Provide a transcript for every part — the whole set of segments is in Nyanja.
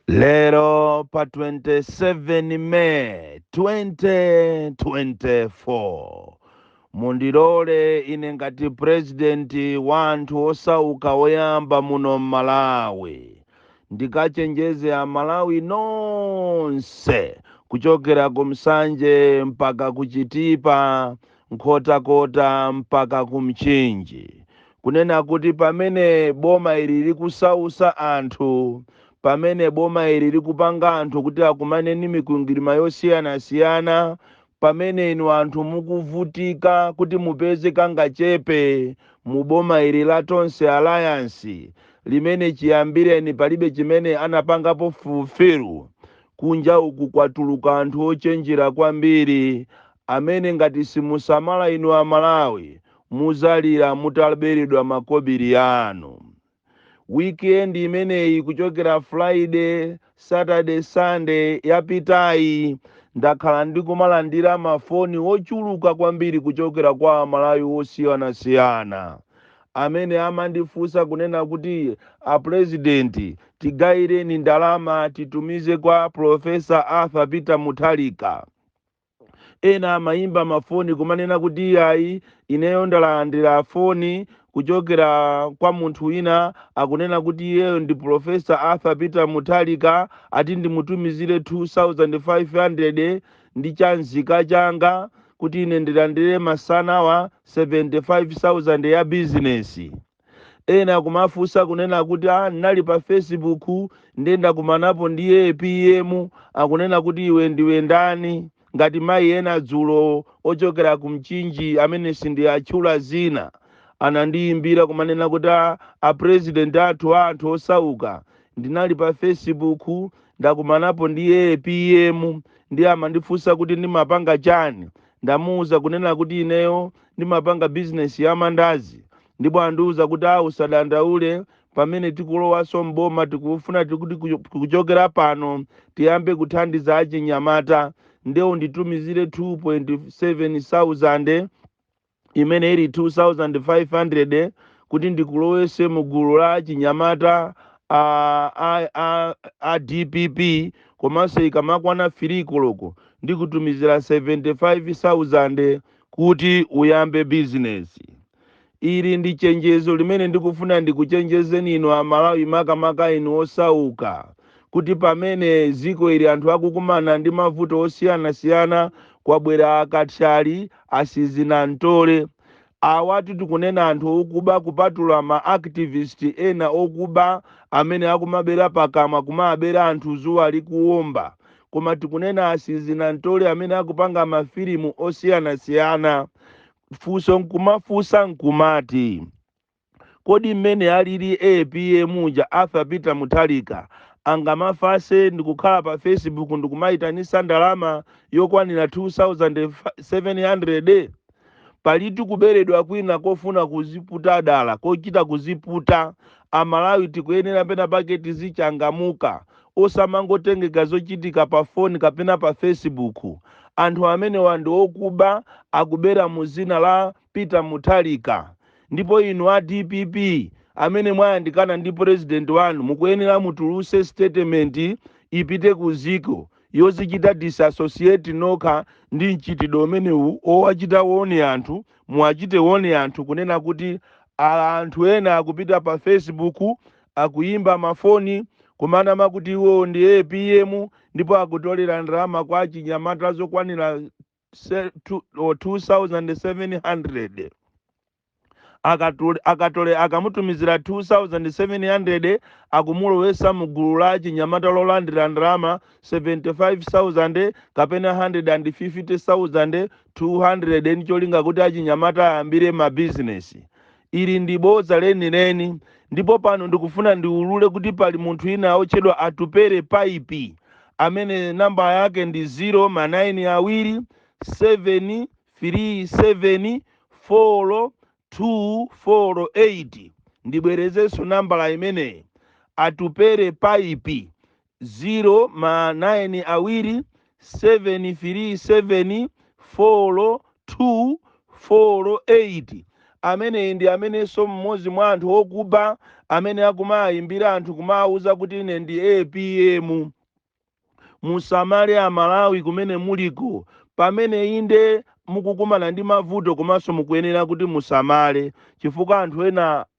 Lero pa 27 May 2024, mundilole ine ngati purezidenti wa anthu osauka woyamba muno m'Malawi ndikachenjeze Amalawi nonse kuchokera ku Msanje mpaka ku Chitipa, Nkhotakota mpaka ku Mchinji, kunena kuti pamene boma ili likusausa anthu, pamene boma ili likupanga anthu kuti akumane ndi mikwingwirima yosiyanasiyana, pamene inu anthu mukuvutika kuti mupeze kangachepe mu boma ili la Tonse Alliance limene chiyambireni palibe chimene anapangapo fulfill, kunja uku kwatuluka anthu ochenjera kwambiri amene ngati simusamala inu Amalawi muzalira mutaberedwa makobiri anu. Weekend imeneyi, kuchokera Friday, Saturday, Sunday yapitayi, ndakhala ndikumalandira mafoni ochuluka kwambiri kuchokera kwa Amalawi osiyanasiyana amene amandifunsa kunena kuti, "Apurezidenti, tigayireni ndalama titumize kwa Professor Arthur Peter Mutharika." Ena amayimba mafoni kumanena kuti, "Iyayi, ineyo ndalandira foni kuchokera kwa munthu wina akunena kuti iyeyo ndi Professor Arthur Peter Mutharika, ati ndimutumizire 2500 ndi chanzika changa kuti ine ndilandire masanawa 75,000 ya bizinesi." Ena kumafunsa kunena kuti, "Ah, ndinali pa Facebook ndiye ndakumanapo ndi APM, akunena kuti iwe ndiwe ndani?" Ngati mayi ena dzulo ochokera ku Mchinji amene sindiyatchula zina anandiyimbira kumanena kuti, "Ah, a president athu a anthu osauka, ndinali pa Facebook ndakumanapo ndi APM ndi amandifunsa kuti ndimapanga chani. Ndamuwuza kunena kuti ineyo ndimapanga bizinesi ya mandazi, ndipo andiwuza kuti, a usadandaule, pamene tikulowanso mboma tikufuna tikuti kuchokera pano tiyambe kuthandiza achinyamata, ndiye unditumizire 2.7 thousand imene ili 2500 kuti ndikulowese mu gulu la achinyamata a DPP, komanso ikamakwana 3 koloko ndikutumizira 75,000 kuti uyambe bizinesi." Ili ndi chenjezo limene ndikufuna ndikuchenjezeni inu Amalawi, makamaka inu osauka, kuti pamene ziko ili anthu akukumana ndi mavuto osiyanasiyana, kwabwera akathyali asizinamtole. Awatu tikunena anthu okuba, kupatula ma activist ena okuba amene akumabera pakamwa, kumabera anthu zuwa likuwomba, koma tikunena asizinamtole amene akupanga mafilimu osiyanasiyana. Funso nkumafunsa nkumati, kodi mmene alili APM uja, Arthur Peter Mutharika, angamafase ndikukhala pa Facebook ndikumayitanisa ndalama yokwanira 2700? Palitu kuberedwa kwina kofuna kuziputa dala, kochita kuziputa. Amalawi tikuyenera pena pake tizichangamuka, osamangotengeka zochitika pa foni kapena pa Facebook. Anthu amenewa ndi okuba, akubera mu zina la Peter Mutharika. Ndipo inu a DPP amene mwayandikana ndi president wanu, mukuyenera mutuluse statement ipite ku ziko yozichita disassociate nokha ndi mchitidwe umenewu owachita warn anthu. Muwachite warn anthu kunena kuti anthu ena akupita pa Facebook, akuyimba mafoni kumanama kuti iwo ndi APM, ndipo akutolera ndalama kwa achinyamata zokwanira 2700. Akatole akamutumizira 2700, akumulowesa mugulu la chinyamata lolandira ndalama 75,000 kapena 150,000, 200, ndicholinga kuti achinyamata ayambire mabizinesi. Ili ndi bodza lenileni. Ndipo pano ndikufuna ndiulule kuti pali munthu ina otchedwa Atupere Paipi amene namba yake ndi 0 ma 9 awiri 7 3 7 4 2 4 8. Ndibwerezenso nambala imeneyi: Atupere Paipi, 0 ma 9 awiri 7 3 7 4 2 4 8. Ameneyi ndi amenenso mmodzi mwa anthu okuba amene akumayimbira anthu kumawuza kuti ine ndi APM. Musamale Amalawi kumene muliko. Pamene inde mukukumana ndi mavuto, komanso mukuyenera kuti musamale, chifukwa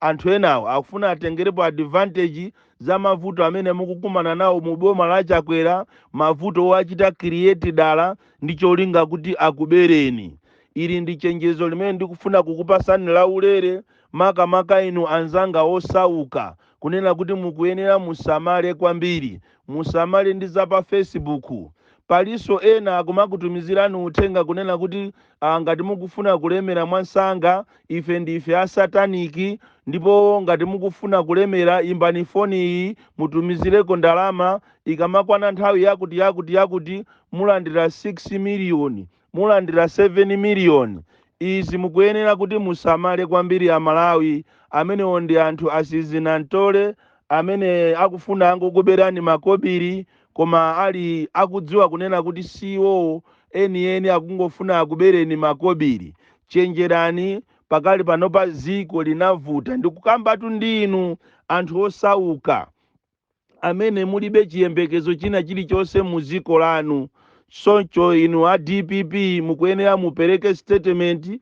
anthu enawo akufuna atengerepo advantage za mavuto amene mukukumana nawo mu boma la Chakwera, mavuto owachita create dala ndi cholinga kuti akubereni. Ili ndi chenjezo limene ndikufuna kukupasani laulere, makamaka inu anzanga osauka, kunena kuti mukuyenera musamale kwambiri. Musamale ndi za pa Facebook. Palinso ena akumakutumizirani uthenga kunena kuti ngati mukufuna kulemera mwansanga, ife ndife asataniki, ndipo ngati mukufuna kulemera, imbani foni iyi, mutumizireko ndalama, ikamakwana nthawi yakuti yakuti yakuti mulandira 6 miliyoni, mulandira 7 miliyoni. Izi mukuyenera kuti musamale kwambiri Amalawi. Amenewo ndi anthu asizinantole amene akufuna angokuberani makobiri, koma ali akudziwa kunena kuti siwo enieni, akungofuna akubereni makobiri. Chenjerani. Pakali panopa ziko linavuta. Ndikukambatu ndi inu anthu osauka amene mulibe chiyembekezo china chilichonse mu dziko lanu. Choncho inu a DPP mukuyenera mupereke statement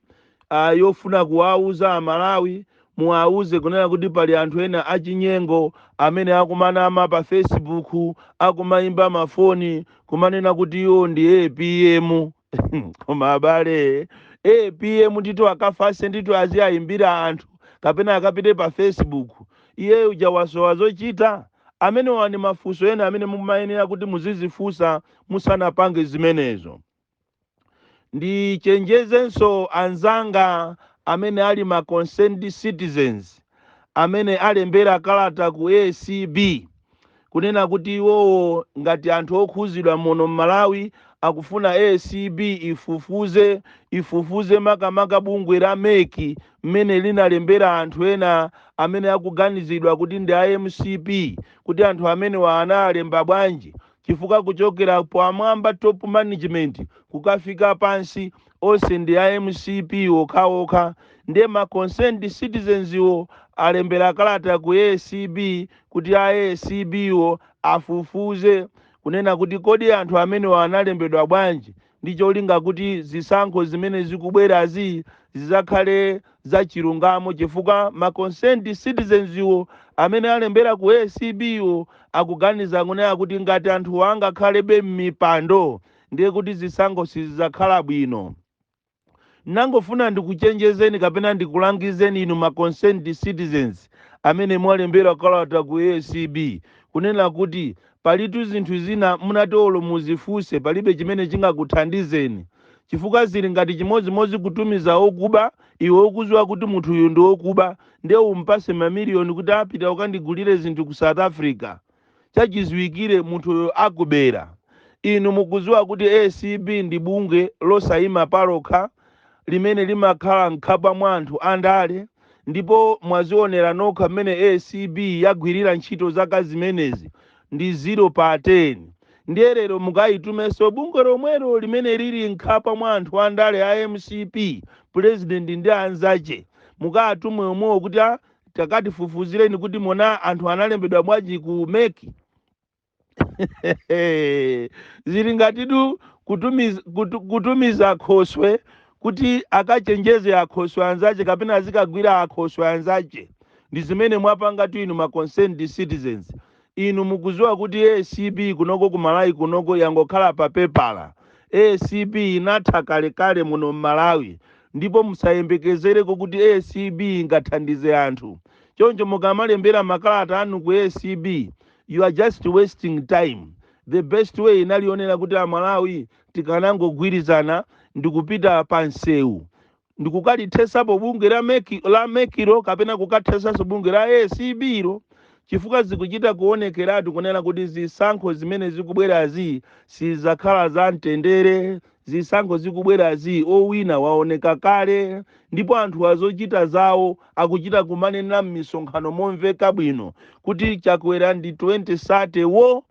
yofuna kuwauza Amalawi. Muwauze kunena kuti pali anthu ena achinyengo amene akumanama pa Facebook, akumayimba mafoni kumanena kuti iwo ndi APM. Koma abale, APM ndithu akafase ndithu aziyayimbira anthu kapena akapite pa Facebook? Iye uja wasowa zochita? Amenewa ndi mafunso ena amene mumayenera kuti muzizifunsa musanapange zimenezo. Ndichenjezenso anzanga amene ali ma concerned citizens amene alembera kalata ku ACB kunena kuti iwowo ngati anthu okhuzidwa muno m'Malawi akufuna ACB ifufuze makamaka bungwe la MEC mmene linalembera anthu ena amene akuganizidwa kuti ndi a MCP, kuti anthu amenewa analemba bwanji, chifukwa kuchokera pamwamba, top management, kukafika pansi, onse ndi a MCP okhaokha. Ndiye ma concerned citizens iwo alembera kalata ku ACB kuti a ACB wo afufuze kunena kuti kodi anthu amenewa analembedwa bwanji, ndi cholinga kuti zisankho zimene zikubwerazi zizakhale zachilungamo, chifukwa ma concerned citizens iwo amene alembera ku ACB wo akuganiza kunena kuti ngati anthu angakhalebe m'mipando, ndiye kuti zisankho sizidzakhala bwino. Nangofuna ndikuchenjezeni kapena ndikulangizeni inu ma concerned citizens amene mwalembera kalata ku ACB kunena kuti palitu zinthu zina munati muzifunse, palibe chimene chingakuthandizeni, chifukwa zili ngati chimodzimodzi kutumiza okuba. Iwe ukudziwa kuti munthu uyu ndi wokuba, ndiye umpase mamiliyoni kuti apita ukandigulire zinthu ku South Africa. Chachiziwikire munthuyo akubera. Inu mukudziwa kuti ACB ndi bungwe losayima palokha limene limakhala mkhapa mwa anthu andale, ndipo mwazionera nokha mmene ACB yagwirira ntchito zaka zimenezi, ndi 0 pa 10. Ndiye lero mukayitumenso bungwe lomwelo limene lili mkhapa mwa anthu andale a MCP, president ndi anzache, mukatume omwewo kuti takatifufuzireni kuti mona anthu analembedwa bwanji ku MEC. Zili ngatitu kutumiza khoswe kuti akachenjeze akhoswe anzache kapena azikagwira akhoswe anzache. Ndi zimene mwapangatu inu ma concerned citizens. Inu mukuziwa kuti ACB kunoko ku Malawi kunoko yangokhala pa pepala. ACB inatha kalekale muno m'Malawi, ndipo musayembekezereko kuti ACB ingathandize anthu. Choncho mukamalembera makalata anu ku ACB, you are just wasting time. The best way inalionera kuti Amalawi tikanangogwirizana ndikupita pa msewu ndikukalithesapo bungwe la MEC, la MEC-lo, kapena kukathesanso bungwe la ACB lo, chifukwa zikuchita kuonekeratu kunena kuti zisankho zimene zikubwerazi sizakhala za mtendere. Zisankho zikubwerazi owina waoneka kale, ndipo anthu azochita zawo akuchita kumanena m'misonkhano momveka bwino kuti Chakwera ndi 2030 wo.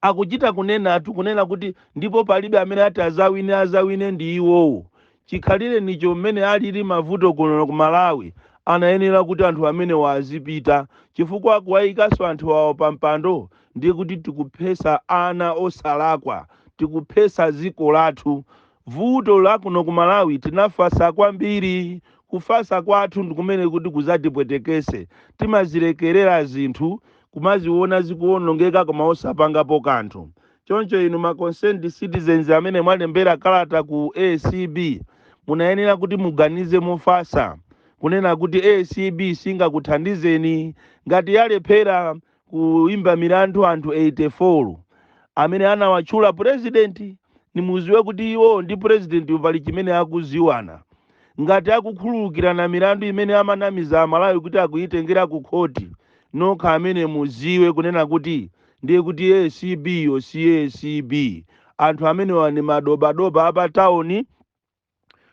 Akuchita kunenatu kunena kuti ndipo palibe amene ati azawine, azawine ndi iwowo. Chikhalirenicho mmene alili mavuto kuno ku Malawi, anayenera kuti anthu amenewa azipita, chifukwa kuwayikanso anthu awo pa mpando ndiye kuti tikuphesa ana osalakwa, tikuphesa dziko lathu. Vuto la kuno ku Malawi, tinafasa kwambiri. Kufasa kwathu ndikumene kuti kuzatipwetekese. Timazilekerera zinthu, kumaziona zikuwonongeka koma osapangapo kanthu. Choncho inu ma concerned citizens amene mwalembera kalata ku ACB, munayenera kuti muganize mofasa kunena kuti ACB singakuthandizeni ngati yalephera kuimba milandu anthu 84 amene anawatchula purezidenti. Nimuziwe kuti iwo ndi purezidenti pali chimene akuziwana. Ngati akukhululukirana milandu imene amanamiza Amalawi kuti akuyitengera ku khoti, nokha amene muziwe kunena kuti ndiye kuti ACB yo si ACB. Anthu amenewa ni madobadoba apa tawuni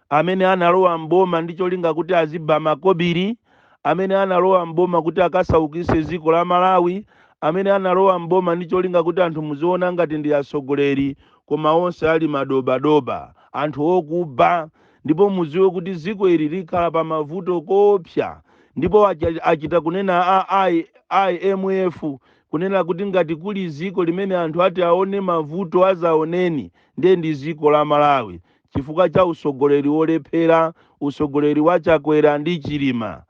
amene analowa mboma ndi cholinga kuti aziba makobiri, amene analowa mboma kuti akasaukise dziko la Malawi, amene analowa mboma ndi cholinga kuti anthu muziona ngati ndi atsogoleri koma onse ali madobadoba, anthu okuba. Ndipo muziwe kuti dziko ili likhala pa mavuto koopsa. Ndipo achita kunena a IMF kunena kuti ngati kuli dziko limene anthu ati aone mavuto azaoneni, ndiye ndi dziko la Malawi, chifukwa cha usogoleri wolephera, usogoleri wa Chakwera ndi Chilima.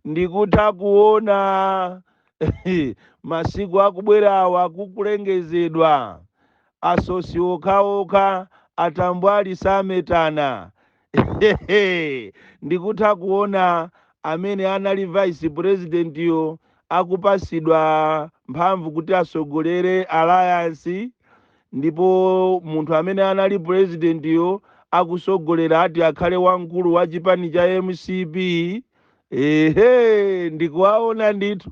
Ndikutha kuona masiku akubwerawa kukulengezedwa asosi okhaokha, atambwali sametana. Ndikutha kuona amene anali vice president yo akupasidwa mphamvu kuti asogolere alliance, ndipo munthu amene anali president yo akusogolera ati akhale wamkulu wa chipani cha MCP. Ehe, ndikuwaona ndithu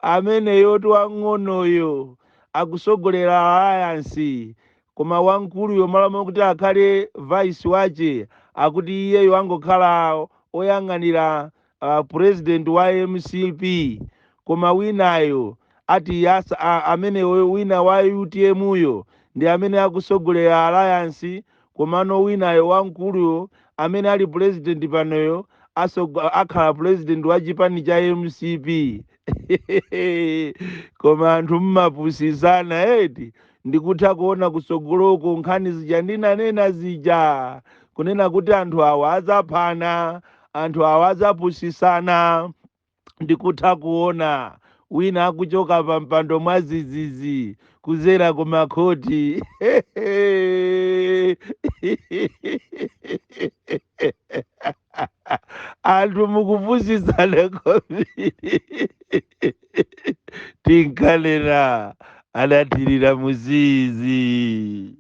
ameneyotu wang'onoyo akusogolera alliance, koma wamkuluyo malo kuti akhale vice wache, akuti iyeyo angokhala oyang'anira president wa MCP, koma winayo ati yasa, ameneyo wina wa UTM uyo ndi amene akusogolera alliance, komano winayo wamkuluyo amene ali president panoyo akhala president wa chipani cha MCP. Koma anthu mmapusisana eti. Ndikutha kuona kusogoloko nkhani zija ndinanena zija, kunena kuti anthu awa adzaphana, anthu awa adzapusisana. Ndikutha kuona wina akuchoka pa mpando mwazizizi kuzera ku makhoti. Anthu mukupusisana kwambiri. Tinkalera anathirira muzizi.